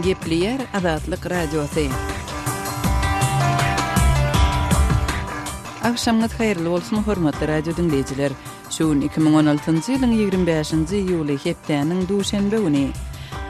Gepleýär Azatlyk Radiosy. Agşamyňyz haýyrly bolsun, hormatly radio diňleýjiler. Şu gün 2016-njy ýylyň 25-nji iýuly, hepdäniň duşenbe güni.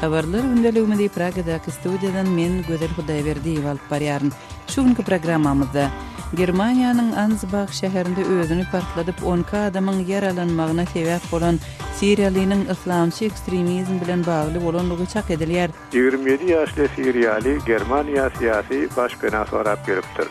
Habarlar gündeligimizi Pragadaky studiýadan men, Gözel Hudaýberdiýewa alyp barýaryn. Şu günki programmamyzda Germaniýanyň Ansbach şäherinde özüni partladyp 12 adamyň ýaralanmagyna sebäp bolan siriýalynyň yslamçy ekstremizm bilen bagly bolandygy çak edilýär. 27 ýaşly siriýaly Germaniýa syýasy başpena sorap gelipdir.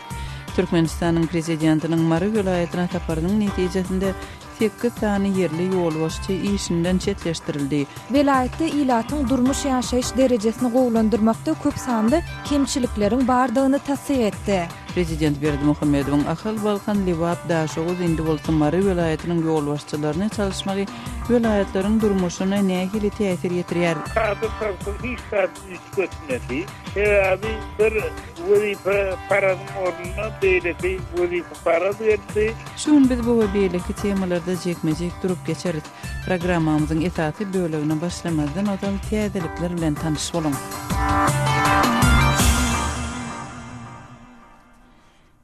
Türkmenistanyň Prezidentiniň Mary welaýatyna saparynyň netijesinde sekiz sany ýerli ýolbaşçy işinden çetleşdirildi. Welaýatda ilatyň durmuş-ýaşaýyş derejesini gowulandyrmakda köp sanly kemçilikleriň bardygyny tassyk etdi. Prezident Berdimuhamedowyň Ahal, Balkan, Lebap, Daşoguz, indi bolsa Mary welaýatynyň ýolbaşçylaryny çalyşmagy welaýatlaryň durmuşyna nähili täsir ýetirýär? Kadr tarapy hiç zat üýtgetmedi. Sebäbi bir wezipeparazyň ornuna beýleki wezipeparaz geldi. Şu gün biz bu we beýleki temalarda jikme-jik durup geçeris. Programmamyzyň esasy bölegine başlamazdan ozal täzelikler bilen tanyş boluň.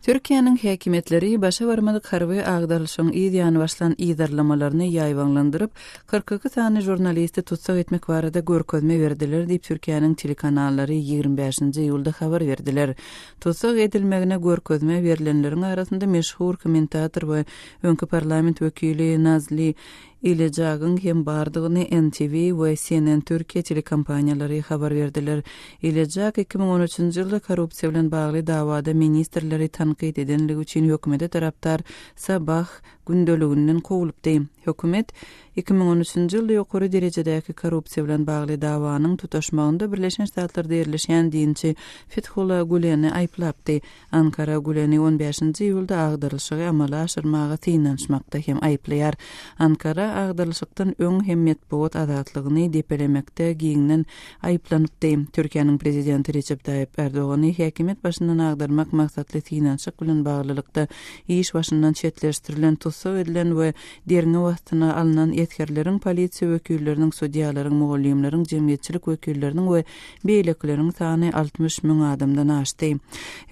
Türkiýäniň häkimiýetleri başa barmadyk harby agdarylyşygyň yz ýany başlan yzarlamalaryny ýaýbaňlandyryp, 42 sany žurnalisti tussag etmek barada görkezme berdiler diýip, Türkiýäniň telekanallary 25-nji iýulda habar berdiler. Tussag edilmegine görkezme berlenleriň arasynda meşhur kommentator we öňki parlament wekili Nazli Ilejagyň hem bardygyny NTV we CNN Türkiye telekompaniýalary habar berdiler. Ilejak 2013-nji ýylda korrupsiýa bilen bagly dawada ministrleri tankyt edenligi üçin hökümete tarapdar Sabah gündeliginden kowlupdy. Hökümet 2013-nji ýylda ýokary derejedäki korrupsiýa bilen bagly dawanyň tutaşmagynda Birleşen Ştatlarda ýerleşýän dinçi Fethullah Güleni aýyplapdy. Ankara Güleni on bäşinji iýulda agdarylyşygy amala aşyrmaga synanyşmakda hem aýyplaýar. Ankara agdarylyşykdan öň hem metbugat azatlygyny depelemekde giňden aýyplanypdy. Türkiýäniň prezidenti Rejep Taýyp Erdogany häkimiýet başyndan agdarmak maksatly synanyşyk bilen baglylykda iş başyndan çetleşdirilen, tussag edilen we derňew astyna alnan esgerleriň, polisiýa wekilleriniň, sudýalaryň, mugallymlaryň, jemgyýetçilik wekilleriniň we Beýlekileriň sany 60 müň adamdan aşdy.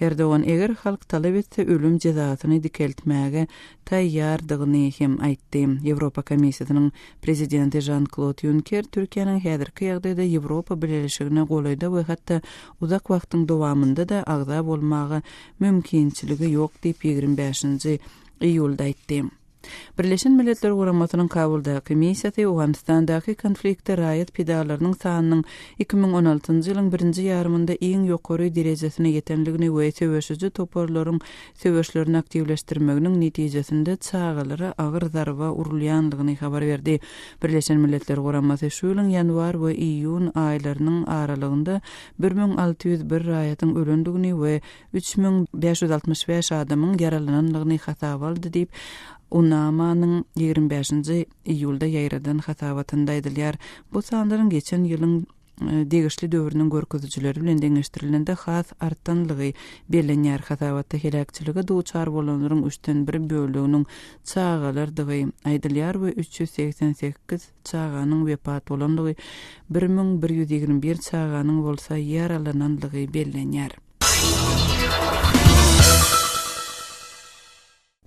Erdogan eger halk talap etse ölüm jezasyny dikeltmäge taýýardygyny hem aýtdy. Ýewropa Komissiýasynyň Prezidenti Žan-Klod Ýunker Türkiýäniň häzirki ýagdaýda Ýewropa Bileleşigine golaýda we hatda uzak wagtyň dowamynda-da agza bolmaga mümkinçiligi ýok diýip 25-nji iýulda aýtdy. Birleşen Milletler Guramasynyň Kabuldaky missiýasy Owganystandaky konfliktde raýat pidalarynyň sanynyň 2016-njy ýylyň birinji ýarymynda iň ýokary derejesine ýetendigini we söweşiji toparlaryň söweşlerini aktiwleşdirmeginiň netijesinde çagalara agyr zarba urulýandygyny habar berdi. Birleşen Milletler Guramasy şu ýylyň ýanwar we iýun aýlarynyň aralygynda 1601 raýatyň ölendigini we 3565 adamyň ýaralanandygyny hasaba aldy diýip, UNAMA-nyň 25-nji iýulda ýaýradan hasabatynda aýdylýar. Bu sanlaryň geçen ýylyň e, degişli döwrüniň görkezijileri bilen deňeşdirilende has artanlygy bellenýär. Hasabatda heläkçilige duçar bolanlaryň üçden bir böleginiň çagalardygy aýdylýar we 388 çaganyň wepat bolandygy, 1121 çaganyň bolsa ýaralanandygy bellenýär.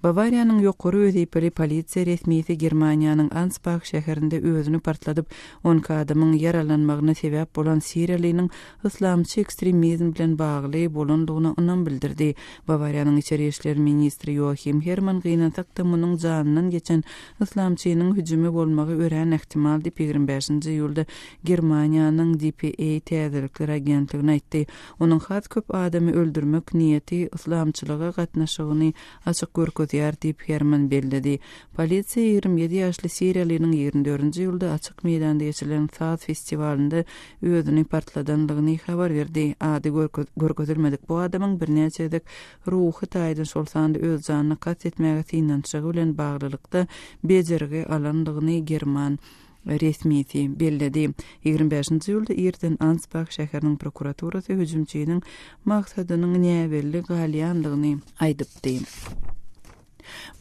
Bawariýanyň ýokary wezipeli polisiýa resmisi Germaniýanyň Ansbach şäherinde özüni partladyp, 12 adamyň ýaralanmagyna sebäp bolan siriýalynyň yslamçy ekstremizm bilen bagly bolandygyna ynam bildirdi. Bawariýanyň içeri işler ministri Ýoahim Hermann gynansak-da munuň janyndan geçen yslamçynyň hüjümi bolmagy örän ähtimal diýip, 25-nji iýulda Germaniýanyň dpa täzelikler agentligine aýtdy. Onuň has köp adamy öldürmek niýeti yslamçylyga gatnaşygyny açyk görkezýär diýip, Herman belledi. Polisiýa 27 ýaşly siriýalynyň 24-nji iýulda açyk meýdanda geçirilen saz festiwalynda özüni partladandygyny habar berdi. Ady görkezilmedik bu adamyň birnäçe gezek ruhy taýdan, şol sanda öz janyna kast etmäge synanyşygy bilen baglylykda bejergi alandygyny german resmisi belledi. 25-nji iýulda irden Ansbah şäheriniň prokuraturasy hüjümçiniň maksadynyň näbelli galýandygyny aýdypdy.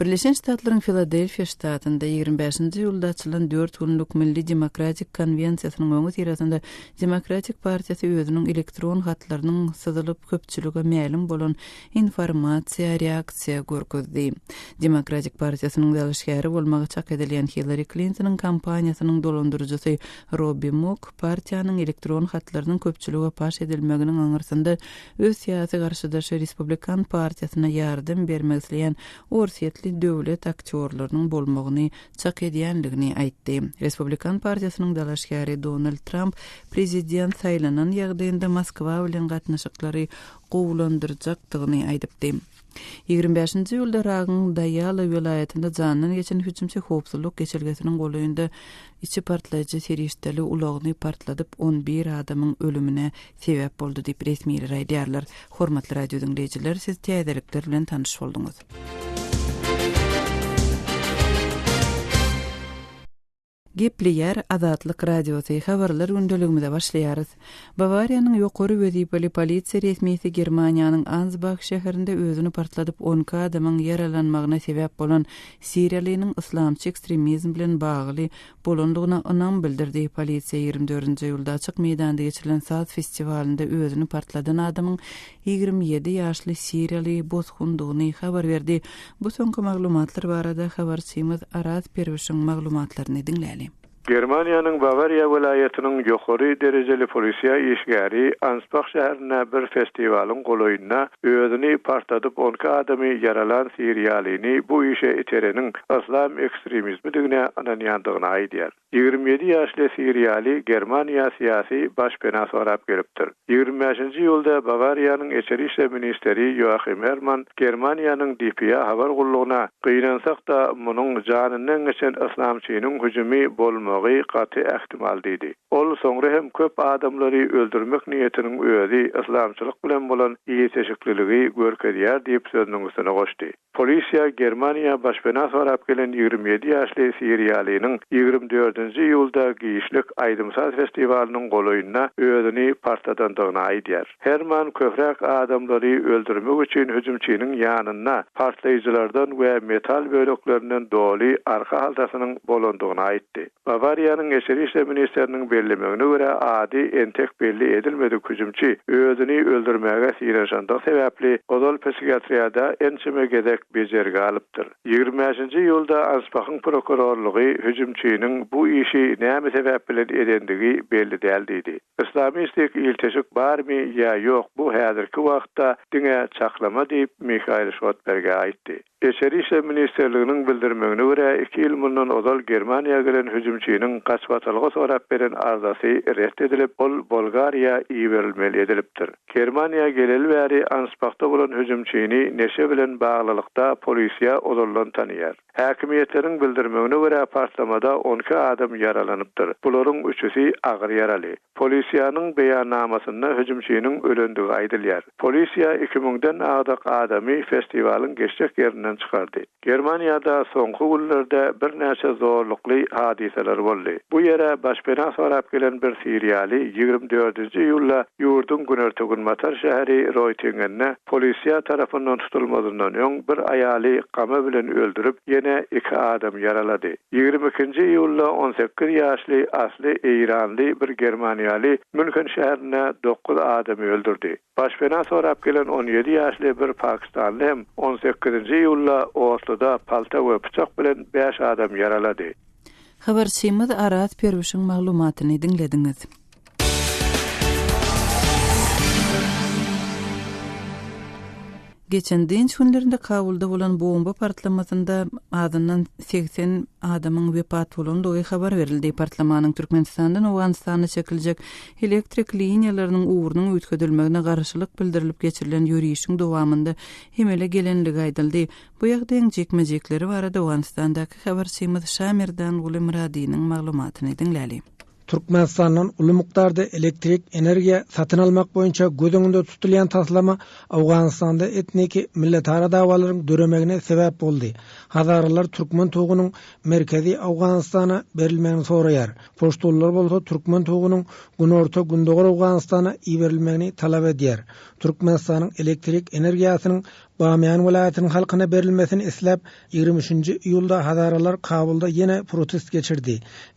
Birleşen Ştatlaryň Filadelfiýa ştatynda 25-nji iýulda açylan dört günlük Milli demokratik konwensiýasynyň öňüsyrasynda Demokratik partiýasy özüniň elektron hatlarynyň syzylyp köpçülige mälim bolan informasiýa reaksiýa görkezdi. Demokratik partiýasynyň dalaşgäri bolmagy çak edilýän Hillari Klintonyň kampaniýasynyň dolandyryjysy Robbi Mok partiýanyň elektron hatlarynyň köpçülige paş edilmeginiň aňyrsynda öz syýasy garşydaşy Respublikan partiýasyna ýardam bermek isleýän orsýetli döwlet aktýorlarynyň bolmagyny çak edýändigini aýtdy. Respublikan partiýasynyň dalaşgäri Donald Tramp prezident saýlanan ýagdaýynda Moskwa bilen gatnaşyklary gowulandyrjakdygyny aýdypdy. 25-nji iýulda Yragyň Daýala welaýatynda jandan geçen hüjümçi howpsuzlyk geçelgesiniň golaýynda içi partlaýjy serişdeli ulagyny partladyp, on bir adamyň ölümine sebäp boldy diýip, resmiler aýdýarlar. Hormatly radio diňleýjiler, siz täzelikler bilen tanyş bolduňyz. Gepleýär Azatlyk Radiosy, Habarlar gündeligimize başlaýarys. Bawariýanyň ýokary wezipeli polisiýa resmisi Germaniýanyň Ansbah şäherinde özüni partladyp 12 adamyň ýaralanmagyna sebäp bolan siriýalynyň yslamçy ekstremizm bilen bagly bolandygyna ynam bildirdi. Polisiýa 24-nji iýulda açyk meýdanda geçirilen saz festiwalynda özüni partladan adamyň 27 ýaşly siriýaly bosgundygyny habar berdi. Bu soňky maglumatlar barada habarçymyz Araz Perwişiň maglumatlaryny diňläli. Germaniýanyň Bawariýa welaýatynyň ýokary derejeli polisiýa işgäri Ansbah şäherinde bir festiwalyň golaýynda özüni partladyp 12 adamy ýaralan siriýalyny bu işe itereniň yslam ekstremizmidigine ynanýandygyny aýdýar. 27 ýaşly siriýaly Germaniýa syýasy başpena sorap gelipdir. 25-nji iýulda Bawariýanyň içeri işler ministri Ýoahim Hermann Germaniýanyň dpa habar gullugyna, Gynansak-da, munuň janyndan geçen yslamçynyň hüjümi bolmagy gaty ähtimal diýdi. Ol soňra hem köp adamlary öldürmek niýetiniň özi yslamçylyk bilen bolan ilteşikliligi görkezýär diýip sözüniň üstüne goşdy. Polisiýa Germaniýa başpena sorap gelen 27 ýaşly siriýalynyň 24-nji iýulda giçlik aýdym-saz festiwalynyň golaýynda özüni partladandygyny aýdýar. Herman köpräk adamlary öldürmek üçin hüjümçiniň ýanynda partlaýjylardan we metal böleklerinden doly arka haltasynyň bolandygyny aýtdy. Bawariýanyň içeri işler ministriniň bellemegine görä, ady entek belli edilmedik hüjümçi özüni öldürmäge synanyşandygy sebäpli, ozal psihiatriýada ençeme gezek bejergi alypdyr. 25-nji iýulda Ansbahyň prokurorlygy hüjümçiniň bu işi näme sebäp bilen edendigi belli däl diýdi. Islamistik ilteşik barmy ýa ýok, bu häzirki wagtda diňe çaklama diýip, Mihael Şotberge aýtdy. Içeri işler ministrliginiň bildirmegine görä, iki ýyl mundan ozal Germaniýa gelen hüjümçiniň gaçybatalga sorap beren arzasy ret edilip, ol Bolgariýa iberilmeli edilipdir. Germaniýa geleli bäri Ansbahda bolan hüjümçini neşe bilen baglylykda polisiýa ozaldan tanaýar. Häkimiýetleriň bildirmegine görä, partlamada 12 adam ýaralanypdyr, bularyň üçüsi agyr ýaraly. Polisiýanyň beýannamasynda hüjümçiniň ölendigi aýdylýar. Polisiýa iki müňden agdyk adamy festiwalyň geçjek ýerinden çykardy. Germaniýada soňky günlerde birnäçe zorlukly hadysalar boldy. Bu ýere başpena sorap gelen bir siriýaly 24-nji iýulda ýurduň günorta-günbatar şäheri Roýtingende polisiýa tarapyndan tutulmazyndan öň bir aýaly gama bilen öldürip, ýene iki adamy ýaralady. 22-nji iýulda 18 ýaşly asly eýranly bir germaniýaly Münhen şäherinde dokuz adamy öldürdi. Başpena sorap gelen 17 ýaşly bir pakistanly hem 18-nji iýulda Osloda palta we pyçak bilen bäş adam ýaralady. Habarçymyz Araz Perwişiň maglumatyny diňlediňiz. Geçen dynç günlerinde Kabulda bolan bomba partlamasynda azyndan 80 adamyň wepat bolandygy habar berildi. Partlamanyň Türkmenistandan Owganystana çekiljek elektrik liniýalarynyň ugrunyň üýtgedilmegine garşylyk bildirilip geçirilen ýörişiň dowamynda emele gelenligi aýdyldy. Bu ýagdaýyň jikme-jikleri barada Owganystandaky habarçymyz Şamerdanguly Myradynyň maglumatyny diňläli. Türkmenistandan uly mukdarda elektrik energiýa satyn almak boýunça göz öňünde tutulýan taslama Owganystanda etniki milletara dawalaryň döremegine sebäp boldy. Hazaralar türkmen togunyň merkezi Owganystana berilmegini soraýar. Poştunlar bolsa türkmen togunyň günorta-gündogar Owganystana iberilmegini talap edýär. Türkmenistanyň elektrik energiýasynyň. Bamyýan welaýatynyň halkyna berilmesini isläp, 23-nji iýulda hazaralar Kabulda ýene protest geçirdi.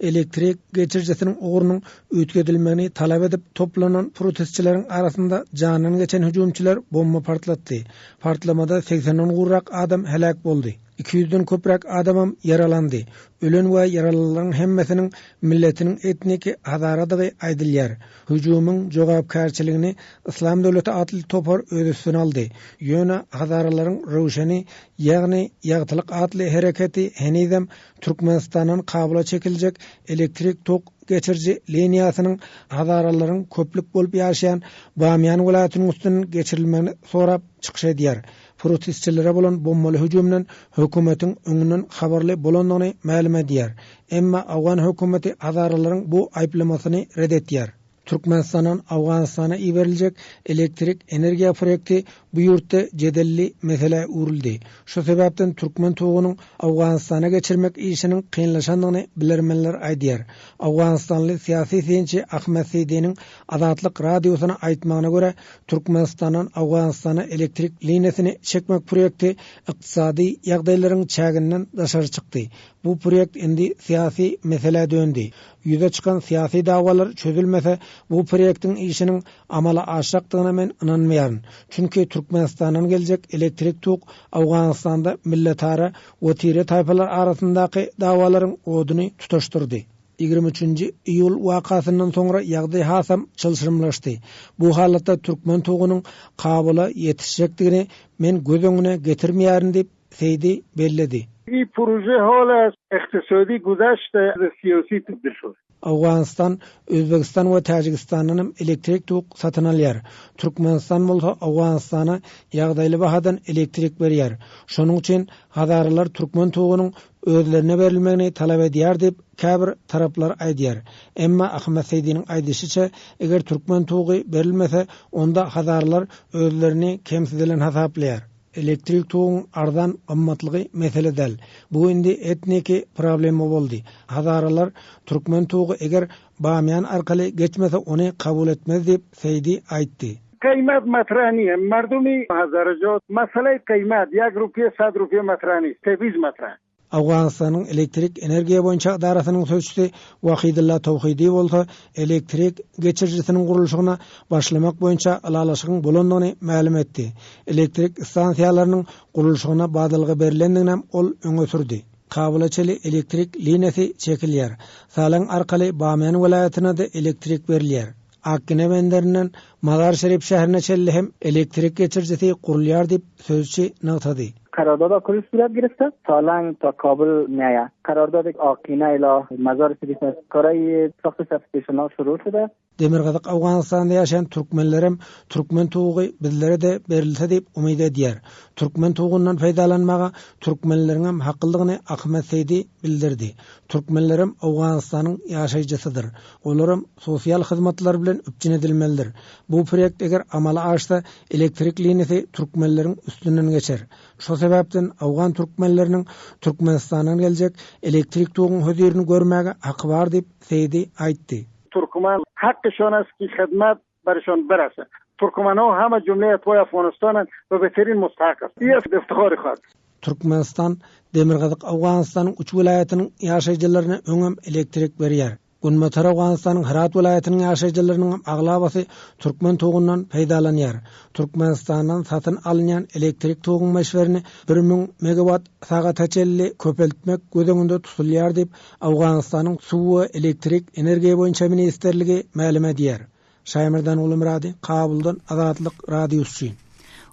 Elektrik geçirijisiniň ugrunyň üýtgedilmegini talap edip toplanan protestçileriň arasynda jandan geçen hüjümçiler bomba partlatdy. Partlamada segsenden gowrak adam heläk boldy. Iki ýüzden köpräk adamam ýaralandy. Ölen we ýaralylaryň hemmesiniň milletiniň etniki hazaradygy aýdylýar. Hüjümiň jogapkärçiligini Yslam döwleti atly topar öz üstüne aldy. Ýöne hazaralaryň Röwşeni, ýagny Ýagtylyk atly hereketi henizem Türkmenistandan Kabula çekiljek elektrik tok geçiriji liniýasynyň hazaralaryň köplük bolup ýaşaýan Bamyýan welaýatynyň üstünden geçirilmegini sorap çykyş edýär. Protestçilere bolan bombaly hüjümden hökümetiň öňünden habarly bolandygyny mälim edýär. Emma owgan hökümeti hazaralaryň bu aýyplamasyny ret etýär. Türkmenistandan Owganystana iberiljek elektrik energiýa proýekti bu ýurtda jedelli meselä öwrüldi. Şu sebäpden türkmen togunyň Owganystana geçirmek işiniň kynlaşandygyny bilermenler aýdýar. Owganystanly syýasy synçy Ahmet Seýdiniň Azatlyk Radiosyna aýtmagyna görä, Türkmenistandan Owganystana elektrik liniýasyny çekmek proýekti ykdysady ýagdaýlaryň çäginden daşary çykdy. Bu proýekt indi syýasy meselä döndi. Ýüze çykan syýasy dawalar çözülmese, bu proýektiň işiniň amala aşjakdygyna men ynanmaýaryn. Çünki Türkmenistandan geljek elektrik tok Owganystanda milletara we tire-taýpalar arasyndaky dawalaryň oduny tutaşdyrdy. 23-nji iýul wakasyndan soňra ýagdaý hasam çylşyrymlaşdy. Bu halatda türkmen togunyň Kabula ýetişjekdigini men göz öňüne getirmeýärin diýip, Seýdi belledi. Ин пуроже ҳол аз иқтисодӣ гузашта сиёсӣ табдил шуд. Owganystan Özbegistan we Täjigistandan hem elektrik tok satyn alýar. Türkmenistan bolsa Owganystana ýagdaýly bahadan elektrik berýär. Şonuň üçin hazaralar türkmen togunyň özlerine berilmegini talap edýär diýip, käbir taraplar aýdýar. Emma Ahmet Seýdiniň aýdyşyça, eger türkmen togy berilmese, onda hazarlar özlerini kemsidilen hasaplaýar. Elektrik toguň arzan gymmatlygy mesele däl. Bu indi etniki problema boldy. Hazaralar türkmen togy eger Bamyýan arkaly geçmese ony kabul etmez diýip, Seýdi aýtdy. Qeymat matrah niye. Mardumi Hazarajat meseley qeymat ýek rupiye sad rupiye matrah nist. Tebiz matrah. Owganystanyň elektrik energiýa boýunça edarasynyň sözçüsi Wahidulla Towhidi bolsa elektrik geçirijisiniň gurluşygyna başlamak boýunça ylalaşygyň bolandygyny mälim etdi. Elektrik stansiýalarynyň gurluşygyna badalga berlendiginem ol öňe sürdi. Kabula çenli elektrik liniýasy çekilýär. Salang arkaly Bamyýan welaýatyna-da elektrik berilýär. Akgine benderinden Mazar-Şerif şäherine çenli hem elektrik geçirijisi gurulýar diýip, sözçi nygtady. Karardada kul surat girifte Salang ta Kabul meaya. Karardad Akgine ila Mazar-Şerif ast. Karaý saht substation şuru şude. Demirgazyk Owganystanda ýaşaýan türkmenlerem türkmen tugy bizlere-de berilse diýip umyt edýär. Türkmen tugyndan peýdalanmaga türkmenleriňem haklydygyny Ahmet Seýdi bildirdi. Türkmenlerem Owganystanyň ýaşaýjysydyr. Olaram sosial hyzmatlar bilen üpjün edilmelidir. Bu proýekt eger amala aşsa, elektrik liniýasy türkmenleriň üstünden geçer. Şo sebäpden owgan türkmenleriniň Türkmenistandan geljek elektrik toguň hözirini görmäge haky bar diýip, Seýdi aýtdy. Türkmen haky şon ast ki hyzmat barşon birasa. Türkmenho heme jümle etboý Afganistanyn we beterin mustahak ast. Ýe iftihary hat. Türkmenistan Demirgazyk Owganystanyň üç welaýatynyň ýaşaýjylaryna öňem elektrik berýär. Günbatar Owganystanyň Hyrat welaýatynyň ýaşaýjylarynyňam aglabasy türkmen togundan peýdalanýar. Türkmenistandan satyn alynýan elektrik toguň möçberini 1000 megawat sagata çenli köpeltmek göz öňünde tutulýar diýip, Owganystanyň Suw we elektrik energiýa boýunça ministrligi mälim edýär. Şaýmerdan Gulumyrady, Kabuldan Azatlyk Radiosy üçin.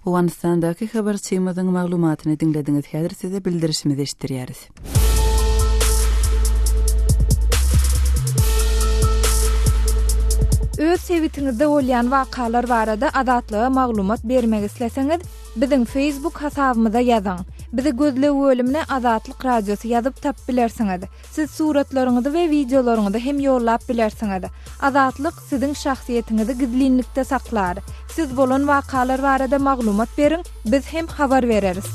Owganystandaky habarçymyzyň maglumatyny diňlediňiz. Häzir size bildirişimizi eşitdirýäris. Öz sebitiňizde bolýan wakalar barada Azatlyga maglumat bermek isleseňiz, biziň Facebook hasabymyza ýazyň. Bizi gözleg bölümine Azatlyk Radiosy ýazyp tapyp bilersiňiz. Siz suratlaryňyzy we wideolaryňyzy hem ýollap bilersiňiz. Azatlyk siziň şahsyýetiňizi gizlinlikde saklar. Siz bolan wakalar barada maglumat beriň, biz hem habar bereris.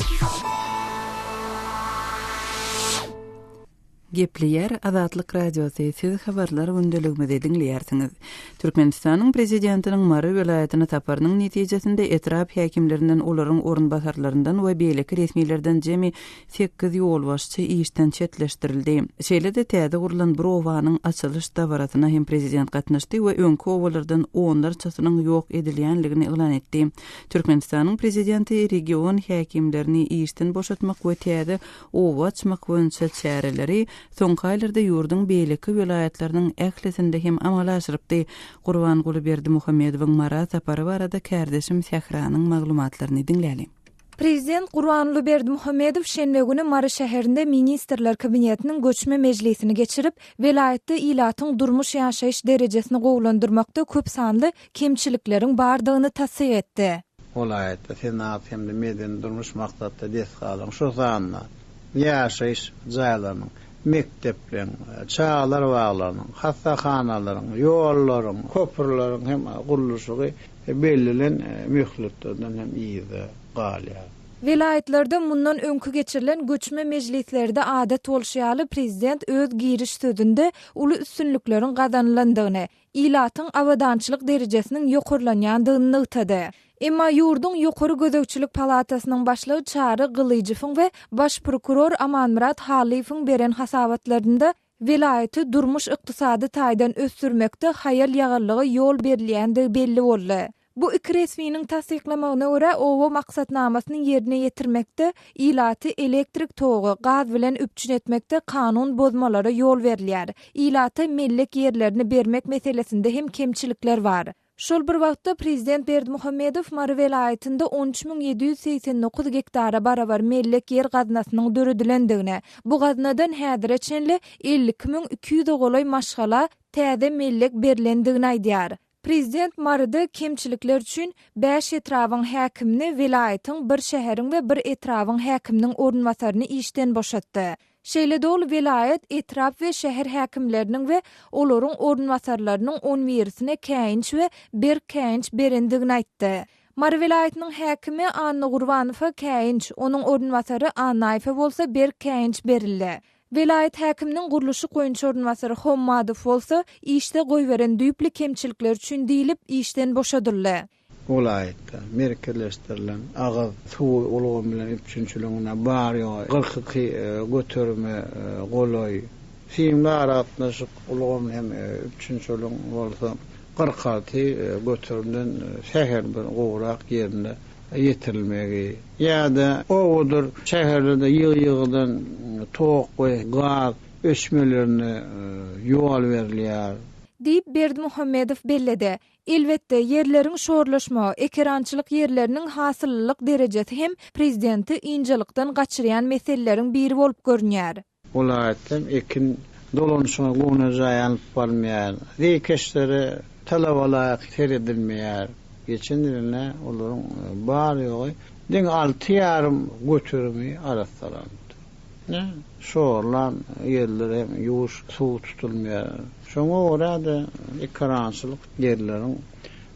Gepleýär Azatlyk Radiosy, siz habarlar gündeligimizi diňleýärsiňiz. Türkmenistanyň Prezidentiniň Mary welaýatyna saparynyň netijesinde etrap häkimlerinden, olaryň orunbasarlaryndan we beýleki resmilerden jemi sekiz ýolbaşçy işden çetleşdirildi. Şeýle-de täze gurlan bir obanyň açylyş dabarasyna hem prezident gatnaşdy we öňki obalardan onlarçasynyň ýok edilýänligini yglan etdi. Türkmenistanyň prezidenti region häkimlerini işden boşatmak we täze oba açmak boýunça çäreleri soňky aýlarda ýurduň beýleki welaýatlarynyň ählisinde hem amala aşyrypdy. Gurbanguly Berdimuhamedowyň Mara sapary barada kärdeşim Sähranyň maglumatlaryny diňläliň. Prezident Gurbanguly Berdimuhamedow şenbe güni Mary şäherinde Ministrler Kabinetiniň göçme mejlisini geçirip, welaýatda ilatyň durmuş-ýaşaýyş derejesini gowulandyrmakda köp sanly kemçilikleriň bardygyny tassyk etdi. Welaýatda senagat hem-de medeni-durmuş maksatly desgalaryň, şol sanda ýaşaýyş jaýlarynyň, mekdepleriň, çagalar baglarynyň, hassahanalaryň, ýollaryň, köprüleriň hem gurluşygy bellenen möhletlerden hem yzda galýar. Welaýatlarda mundan öňki geçirilen göçme mejlislerde adat bolşy ýaly, prezident öz giriş sözünde uly üstünlikleriň gazanylandygyny, ilatyň abadançylyk derejesiniň ýokarlanýandygyny nygtady. Emma ýurduň Ýokary gözegçilik palatasynyň başlygy Çary Gylyjowyň we baş prokuror Amanmyrat Hallyýewiň beren hasabatlarynda welaýaty durmuş-ykdysady taýdan ösdürmekde haýal-ýagallyga ýol berilýändigi belli boldy. Bu iki resminiň tassyklamagyna görä, oba maksatnamasyny ýerine ýetirmekde, ilaty elektrik togy, gaz bilen üpjün etmekde kanun bozmalara ýol berilýär. Ilata mellek ýerlerini bermek meselesinde hem kemçilikler bar. Şol bir wagtda, prezident Berdimuhamedow Mary welaýatynda 13 789 gektara barabar mellek ýer gaznasynyň döredilendigini, bu gaznadan häzire çenli 52 200-e golaý maşgala täze mellek berlendigini aýdýar. Prezident Maryda kemçilikler üçin bäş etrabyň häkimini, welaýatyň, bir şäheriň we bir etrabyň häkiminiň orunbasaryny işden boşatdy. Şeýle-de ol welaýat, etrap we şäher häkimleriniň we olaryň orunbasarlarynyň on birisine käýinç we berk käýinç berendigini aýtdy. Mary welaýatynyň häkimi Anna Gurbanowa käýinç, onuň orunbasary Annaýewe bolsa berk käýinç berildi. Welaýat häkiminiň gurluşyk boýunça orunbasary Hommadow bolsa, işde goýberen düýpli kemçilikleri üçin diýlip, işden boşadyldy. Welaýatda merkezleşdirilen agyz suwy ulgamy bilen üpjünçiligine bary-ýogy 42 göterime golaý, simli aragatnaşyk ulgamy hem üpjünçiligiň bolsa 46 göterimden sähel bir gowrak ýerinde ýetirilmegi ýa-da obadyr şäherlerde ýygy-ýygydan tok we gaz öçmelerine ýol berilýär. Diýip, Berdimuhamedow belledi. Elbetde, ýerleriň şorlaşmagy, ekerançylyk ýerleriniň hasyllylyk derejesi hem prezidenti ynjalykdan gaçyrýan meseleleriň biri bolup görünýär. Welaýatda hem ekin dolanyşygy göwnejaý alnyp barylmaýar. Zeýkeşlere talaba laýyk seredilmeýär. Geçen ýylynda olaryň bary-ýogy diňe alty ýarym göterimi arassalanypdyr. Ine, şorlan ýerler hem ýuwuş suw tutulmaýar. Şoňa görä-de, ekerançylyk ýerleriň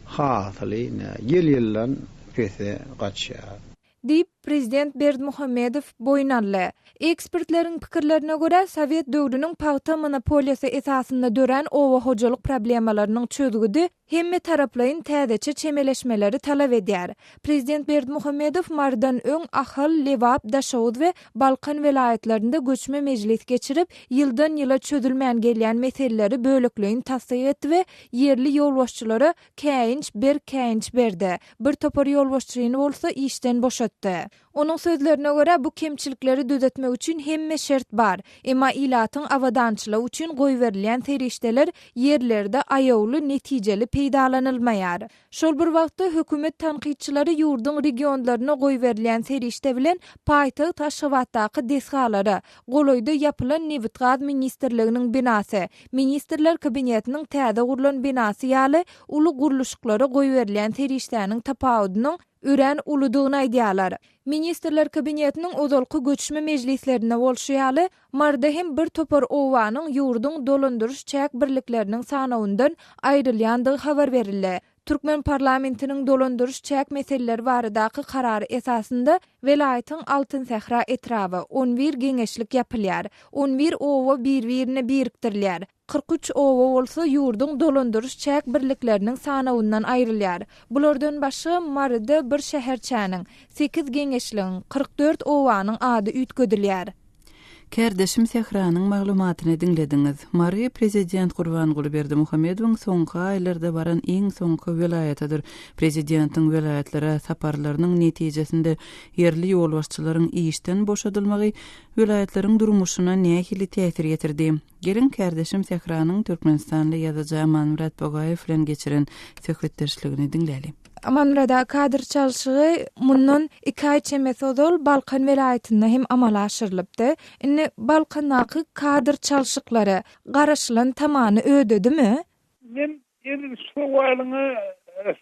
hasyly ine, ýyl-ýyldan pese gaçýar. Diýip, prezident Berdimuhamedow boýun aldy. Ekspertleriň pikirlerine görä, sowet döwrüniň pagta monopoliýasy esasynda dörän oba hojalyk problemalarynyň çözgüdi hemmetaraplaýyn täzeçe çemeleşmeleri talap edýär. Prezident Berdimuhamedow Marydan öň Ahal, Lebap, Daşoguz we Balkan welaýatlarynda göçme mejlis geçirip, ýyldan-ýyla çözülmän gelýän meseleleri bölekleýin tassyk etdi we ýerli ýolbaşçylara käýinç berk käýinç berdi. Bir topar ýolbaşçyny bolsa işden boşatdy. Onuň sözlerine görä, bu kemçilikleri düzetmek üçin hemme şert bar. Emma ilatyň abadançylygy üçin goýberilýän serişdeler ýerlerde aýawly, netijeli peýdalanylmaýar. Şol bir wagtda, hökümet tankytçylary ýurduň regionlaryna goýberilýän serişde bilen paýtagt Aşgabatdaky desgalara, golaýda ýapylan Nebitgaz ministrliginiň binasy, Ministrler Kabinetiniň täze gurlan binasy ýaly uly gurluşyklara goýberilýän serişdäniň tapawudynyň örän uludygyny aýdýarlar. Ministrler Kabinetiniň ozalky göçme mejlislerinde bolşy ýaly, Maryda hem bir topar obanyň ýurduň dolandyryş-çäk birlikleriniň sanawyndan aýrylýandygy habar berildi. Türkmen parlamentiniň dolandyryş-çäk meseleleri baradaky karary esasynda welaýatyň Altynsähra etraby, on bir geňeşlik ýapylýar, on bir oba bir-birine birikdirilýär, 43 oba bolsa ýurduň dolandyryş-çäk birlikleriniň sanawyndan aýrylýar. Bulardan başga, Maryda bir şäherçäniň, sekiz geňeşligiň, 44 obanyň ady üýtgedilýär. Kärdeşim Sähranyň maglumatyny diňlediňiz. Mary prezident Gurbanguly Berdimuhamedowyň soňky aýlarda baran iň soňky welaýatydyr. Prezidentiň welaýatlara saparlarynyň netijesinde ýerli ýolbaşçylaryň işden boşadylmagy welaýatlaryň durmuşyna nähili täsir ýetirdi? Geliň, kärdeşim Sähranyň türkmenistanly ýazyjy Amanmyrat Bogaýew bilen geçiren söhbetdeşligini diňläli. Amanmyrat aga, kadr çalşygy mundan iki aý çemesi ozal Balkan welaýatynda hem amala aşyrylypdy. Indi Balkandaky kadr çalşyklary garaşylan tamany ödedimi? Men edil şu sowalyňa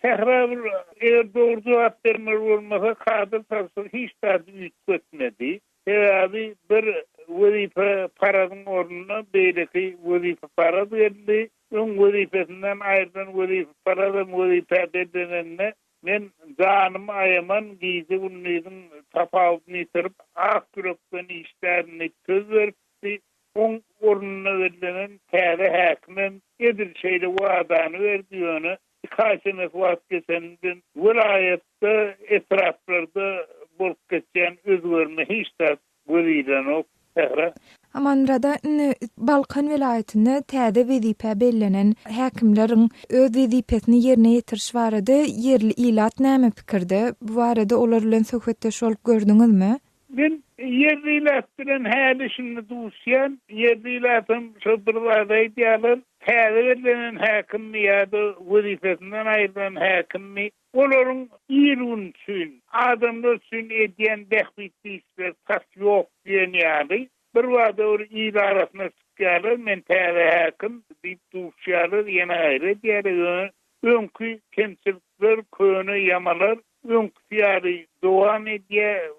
Sähra bir eger dogry jogap bermeli bolmasa kadr çalşygy hiç zady üýtgetmedi. Sebäbi bir wezipeparazyň ornuna beýleki wezipeparaz geldi. Öň wezipesinden aýrylan wezipeparazam wezipä bellenende, men janymy aýaman, gije-gündiziň tapawudyny ýitirip, ak ýürekden işlärin diýip söz beripdi. Oň ornuna bellenen täze häkimem edil şeýle wadany berdi, ýöne Iki aý çemesi wagt geçeninden welaýatda, etraplarda bolup geçýän özgerme hiç zat göz ilenok, Sähra. Amanmyrada indi Balkan welaýatynda täze wezipä bellenen häkimleriň öz wezipesini ýerine ýetiriş barada ýerli ilat näme pikirde? Bu barada olar bilen söhbetdeş bolup gördüňizmi? Men ýerli ilat bilen häli-şindi duşýan. Ýerli ilatam şo bir zady aýdýarlar, täze bellenen häkimmi ýa-da wezipesinden aýrylan häkimmi, olaryň il-gün üçin, adamlar üçin edýän bähbitli işleri tas ýok diýen ýaly. Birbada bir il arasyna çykýarlar, men täze häkim diýip duşýarlar, ýene gaýry edýärler, ýöne öňki kemçilikler, köne ýamalar Öňküsi ýaly dowam edýär.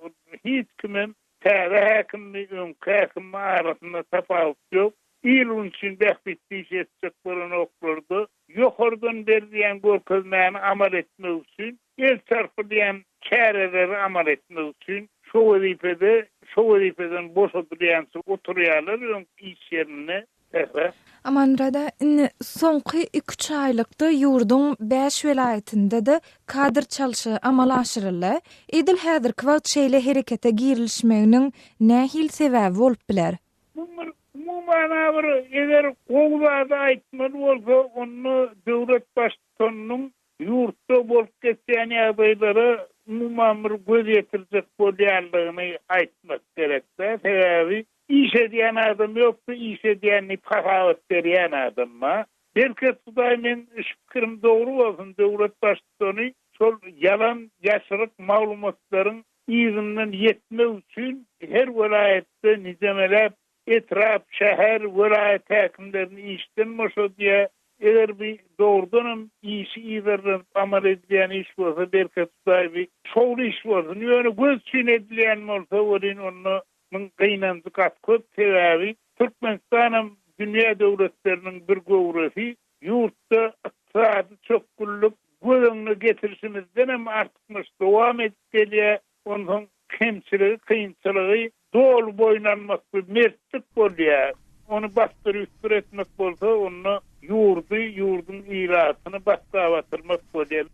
Hiç kimem täze häkimmi, öňki häkimmi arasynda tapawut ýok. Il-gün üçin bähbitli iş etjek bolanoklar-da, ýokardan berilýän görkezmäni amal etmek üçin, el çarpylýan çäreleri amal etmek üçin şo wezipede, şo wezipeden boşadylýança oturýarlar öňki iş ýerinde. Sähra. Amanmyrada, indi soňky iki-üç aýlykda ýurduň bäş welaýatynda-da kadr çalşygy amala aşyryldy. Edil häzirki wagt şeýle herekete girilişmeginiň nähili sebäbi bolup biler? Bu bir umuman-a bir eger gowy zady aýtmaly bolsa, onda döwlet baştutanynyň ýurtda bolup geçýän ýagdaýlara umuman bir göz ýetirjek bolýanlygyny aýtmak gerek-dä. Sebäbi iş edýän adam ýokdy, iş edýän diýip hasabat berýän adam bar. Berket Hudaý meň şu pikirim dogry bolsun, döwlet baştutany şol ýalan, ýaşyryk maglumatlaryň yzyndan ýetmek üçin her welaýatda nijemeläp Etrap, şäher, welaýat häkimlerini işden boşadýar. Eger bi dogrudanam işi yzarlanyp amal edilýän iş bolsa, bereket Hudaý bi şowly iş bolsun. Ýöne göz üçin edilýän bolsa welin onda muň gynanjy gaty köp. Sebäbi Türkmenistanam dünýä döwletleriniň bir göwresi. Ýurtda ykdysady çökgünlik göz öňüne getirişimizdenem artykmaç dowam edip gelýär. Onsoň kemçiligi, kynçylygy doly boýun almak bu mertlik bolýar. Ony basdyr-üsdür etmek bolsa, onda ýurdy, ýurduň ilatyny batga batyrmak bolýar.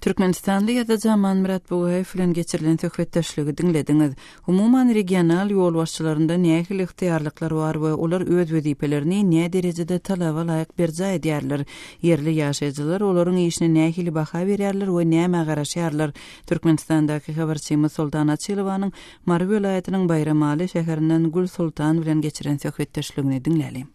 Türkmenistanly ýazyjy Amanmyrat Bugaýew bilen geçirilen söhbetdeşligi diňlediňiz. Umuman, regional ýolbaşçylarynda nähili ygtyýarlyklar bar we olar öz wezipelerini näderejede talaba laýyk berjaý edýärler? Ýerli ýaşaýjylar olaryň işine nähili baha berýärler we nämä garaşýarlar? Türkmenistandaky habarçymyz Soltan Açylowanyň Mary welaýatynyň Baýramaly şäherinden Gül Soltan bilen geçiren söhbetdeşligini diňläliň.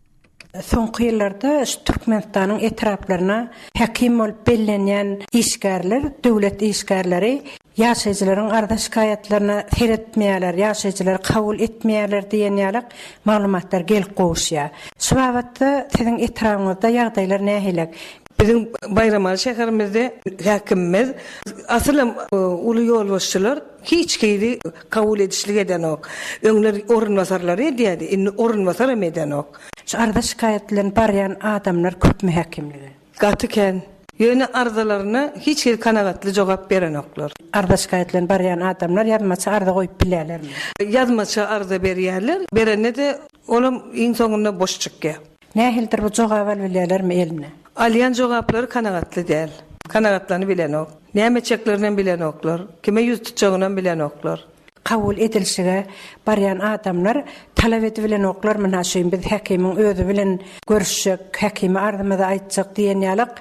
Soňky ýyllarda şu Türkmenistanyň etraplaryna häkim bolup bellenýän işgärler, döwlet işgärleri ýaşaýjylaryň arza-şikaýatlaryna seretmeýärler, ýaşaýjylary kabul etmeýärler diýen ýaly maglumatlar gelip gowuşýar. Şu babatda siziň etrabyňyzda ýagdaýlar nähili? Biziň Baýramaly şäherimizde häkimimiz, asylam uly ýolbaşçylar hiç hili kabul edişlik edenok. Öňler orunbasarlary edýärdi, indi orunbasaram edenok. Şu arza-şikaýat bilen barýan adamlar köpmi häkimlige? Gaty kän. Ýöne arzalaryna hiç hili kanagatly jogap berenoklar. Arza-şikaýat bilen barýan adamlar ýazmaça arza goýup bilýärlermi? Ýazmaça arza berýärler. Berende-de olam iň soňunda boş çykýar. Nähilidir bu jogap alyp bilýärlermi eline? Alýan jogaplary kanagatly däl. Kanagatlanybilenok. Näme etjeklerinem bilenoklar. Kime ýüz tutjagynam bilenoklar. Kabul edilşige barýan adamlar talap edibilenoklar mynha şuny biz häkimiň özi bilen görüşjek, häkime arzymyzy aýtjak diýen ýalak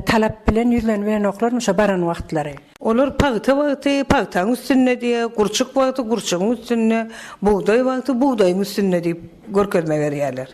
talap bilen ýüzlenibilenoklarmy şo baran wagtlary? Olar pagta wagty pagtaň üstünde diýýär, gurçuk wagty gurçugyň üstünde, bugdaý wagty bugdaýyň üstünde diýip görkezme berýärler.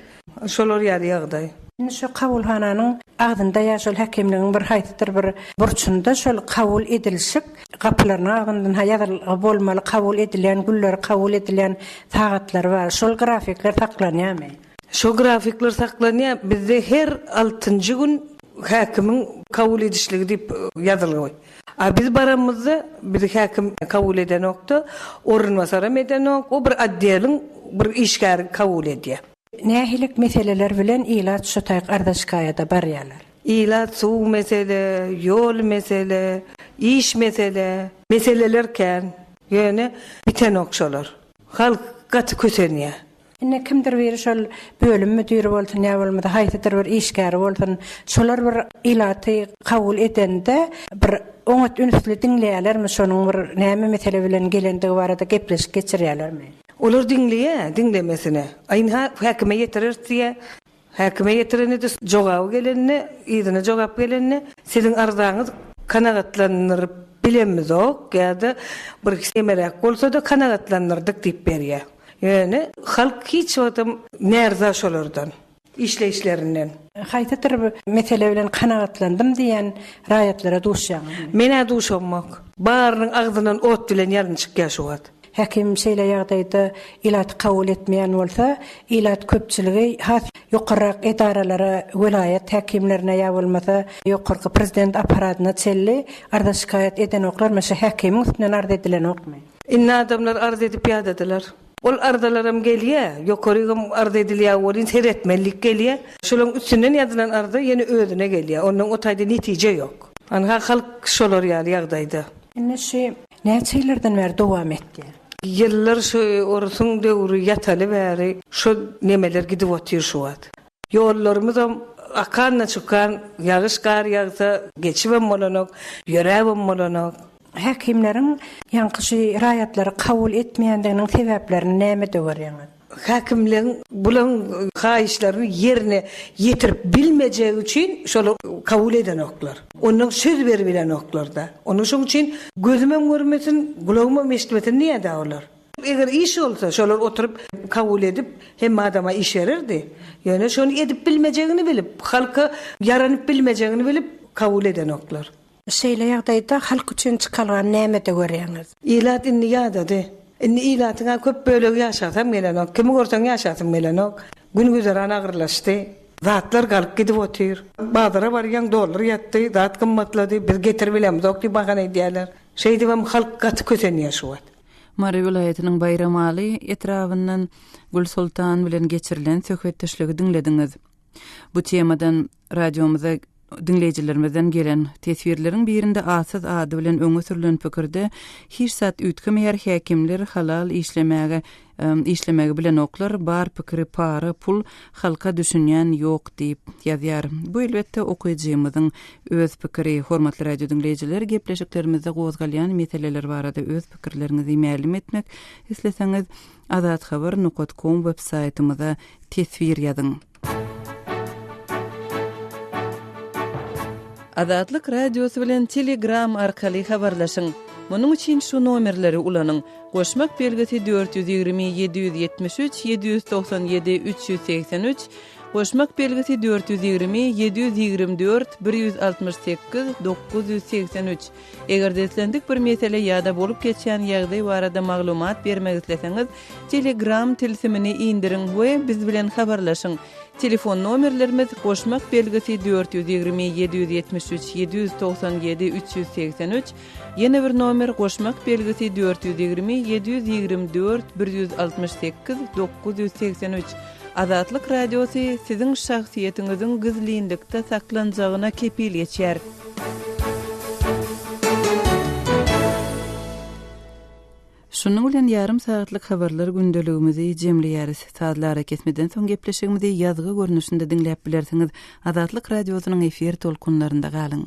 Şolar ýaly ýagdaý. Indi şo kabulhananyň agzynda ýa şol häkimligiň bir haýsydyr bir burçunda şol kabul edilişik gapylarynyň agzynda ýazylgy bolmaly kabul edilýän günleri kabul edilýän sagatlary bar. Şol grafikler saklanýarmy? Şo grafikler saklanýar. Bizde her altynjy gün häkimiň kabul edişligi diýip ýazylgy. A biz baranymyzda bizi häkim kabul edenokda, orunbasaram edenok, o bir otdeliň bir işgäri kabul edýär. Nähili meseleler bilen ilat şu taýyk arza-şikaýada barýarlar? Ilat suw mesele, ýol mesele, iş mesele, meseleler kän. Ýöne bitenok şolar. Halk gaty kösenýär. Indi kimdir biri şol bölüm müdiri bolsun ýa bolmasa haýsydyr bir işgäri bolsun, şolar bir ilaty kabul edende bir oňat ünsli diňleýärlermi, şonuň bir näme mesele bilen gelendigi barada gepleşik geçirýärlermi? Olar diňleýär, diňlemesine. Ynha, häkime ýetireris diýýär. Häkime ýetirende-de jogaby gelende, yzyna jogap gelende, siziň arzaňyz kanagatlandyryp bilemizok ýa-da bir kemeräk bolsa-da kanagatlandyrdyk diýip berýär. Ýöne halk hiç wagtam närza şolardan, işleýişlerinden. Haýsydyr bir mesele bilen kanagatlandym diýýän raýatlara duşýaňyzmy? Men-ä duşamok. Barynyň agzyndan ot bilen ýalyn çykýar şu wagt. Häkim şeýle ýagdaýda ilaty kabul etmeýän bolsa, ilat köpçüligi has ýokarrak edaralara, welaýat häkimlerine ýa bolmasa ýokarky prezident apparadyna çenli arza-şikaýat edenoklarmy, şu häkimiň üstünden arz edilenokmy? Indi adamlar arz edip ýadadylar. Ol arzalaram gelýär, ýokarygam arz edilýär welin seretmelilik gelýär. Şolaň üstünden ýazylan arza ýene özüne gelýär. Ondan o taýda netije ýok. Anha halk şolar ýaly ýagdaýda. Indi şu näçe ýyllardan bäri dowam etýär? Ýyllar şu orusyň döwri ýataly bäri şo nemeler gidip otyr şu wagt. Ýollarymyzam akan-da çukan, ýagyş gar ýagsa geçibem bolanok, ýöräbem bolanok. Häkimleriň ýaňky şu raýatlary kabul etmeýändiginiň sebäplerini nämede görýäňiz? Häkimleň bulaň haýyşlaryny ýerine ýetirip bilmejegi üçin şolar kabul edenoklar. Ondan söz beribilenoklar-da. Onda şoň üçin gözümem görmesin, gulagymam eşitmesin diýýär-dä olar. Eger iş bolsa, şolar oturyp kabul edip, hemme adama iş bererdi. Ýöne şony edip bilmejegini bilip, halka ýaranyp bilmejegini bilip kabul edenoklar. Şeýle ýagdaýda halk üçin çykalgany nämede görýäňiz? Ilat indi ýadady. Indi ilatyň-a köp bölegi ýaşasam gelenok. Kimi görseň ýaşasym gelenok. Gün-güzeran agyrlaşdy. Zatlar galyp gidip otyr. Bazara barýaň dollar ýatdy, zat gymmatlady, biz getiribilemzok diýip bahana edýärler. Şeýdibem halk gaty kösenýär şu wagt. Mary welaýatynyň Baýramaly etrabyndan Gülsoltan bilen geçirilen söhbetdeşligi diňlediňiz. Bu temadan radiomyza diňleýjilerimizden gelen teswirleriň birinde atsyz ady bilen öňe sürlen pikirde hiç zat üýtgemeýär häkimler halal işlemäge işlemegi bilenoklar bar pikiri para pul halka düşünýän ýok diýip ýazýar. Bu elbetde okyjymyzyň öz pikiri. Hormatly radio diňleýjiler gepleşiklerimizde gozgalýan meseleler barada öz pikirleriňizi mälim etmek isleseňiz azathabar nokat kom web saýtymyza teswir ýazyň. Azatlyk Radiosy bilen Telegram arkaly habarlaşyň. Munuň üçin şu nomerleri ulanyň, goşmak belgisi 420 773 797 383, goşmak belgisi 420 724 168 983. Eger-de islendik bir mesele ýa-da bolup geçýän ýagdaý barada maglumat bermek isleseňiz, Telegram tilsimini indiriň we biz bilen habarlaşyň. Telefon nomerlerimiz, goşmak belgisi 420 773 797 383, ýene bir nomer, goşmak belgisi 420 724 168 983. Azatlyk Radiosy siziň şahsyýetiňiziň gizlinlikde saklanjagyna kepil geçýär. Şunuň bilen ýarym sagatlyk habarlar gündeligimizi jemleýäris. Sazly arakesmeden soň gepleşigimizi ýazgy görnüşinde diňläp bilersiňiz. Azatlyk Radiosynyň efir tolkunlarynda galyň.